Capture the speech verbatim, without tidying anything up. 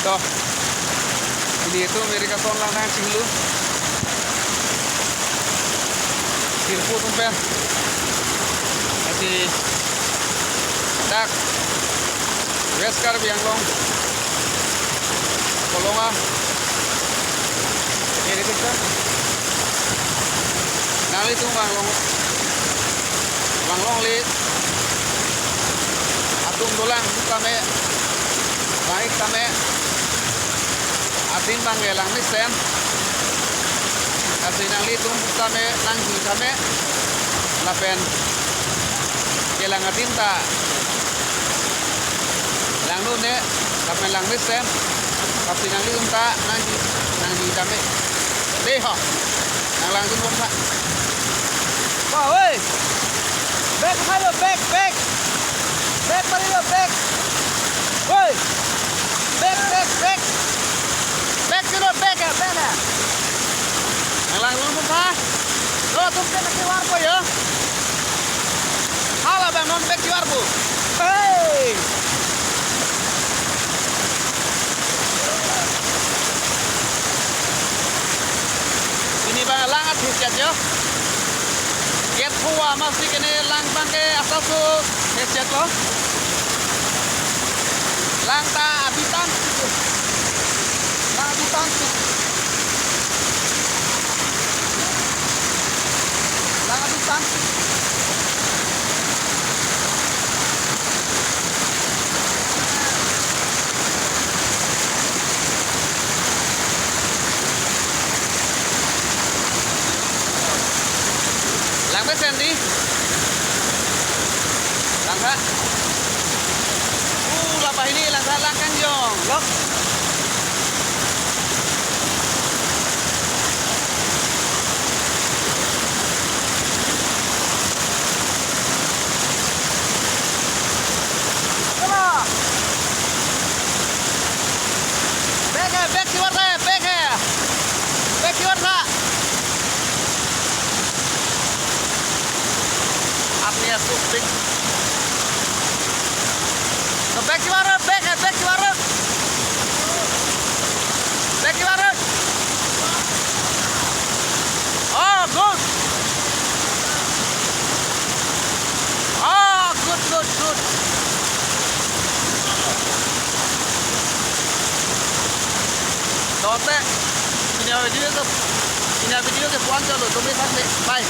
To, pini itum irrigation lang nangchinglu. Sirpo atum pen. Lasi dak West Karbi Anglong Kolonga irrigation. Nanglitum vang long, vang longle atum dolang tame, vang-ik tame, adim abang kelang mesen. Lasi nanglitum tame nangji tame, lapen kelang adim ta langdun-e, lapen lang mesen. Lasi nanglitum ta nangji, nangji tame. Dei ho. Nang langdun bom tha. Wah, oi. Back, halo, back, back. Back, mari lo, back. Oi. Back, back, back. Back, you know, back, eh, back, eh. Nang langdun bom tha. Lo, atum back, back, warpo ya. Hala abang non back kevarpo. Hey! Pini abang lang athis ya jo. Gate phuwa masi kene lang abang ke asal su this ya lo. Lang ta abitan. Lang abitan. Lang abitan. Lang mesen dei. Lang tha. Uh, la banghini lang tha, lang kangjong. Lo. Back hai, back kevar tha, back hai. Back kevar tha. Apni asuk back. To back kevar, back hai, back kevar. Back kevar. Oh, good. Oh, good, good, good. Dote, pini avideo ke, pini avideo ke pu-an chotlo, tumri thak de. Bye.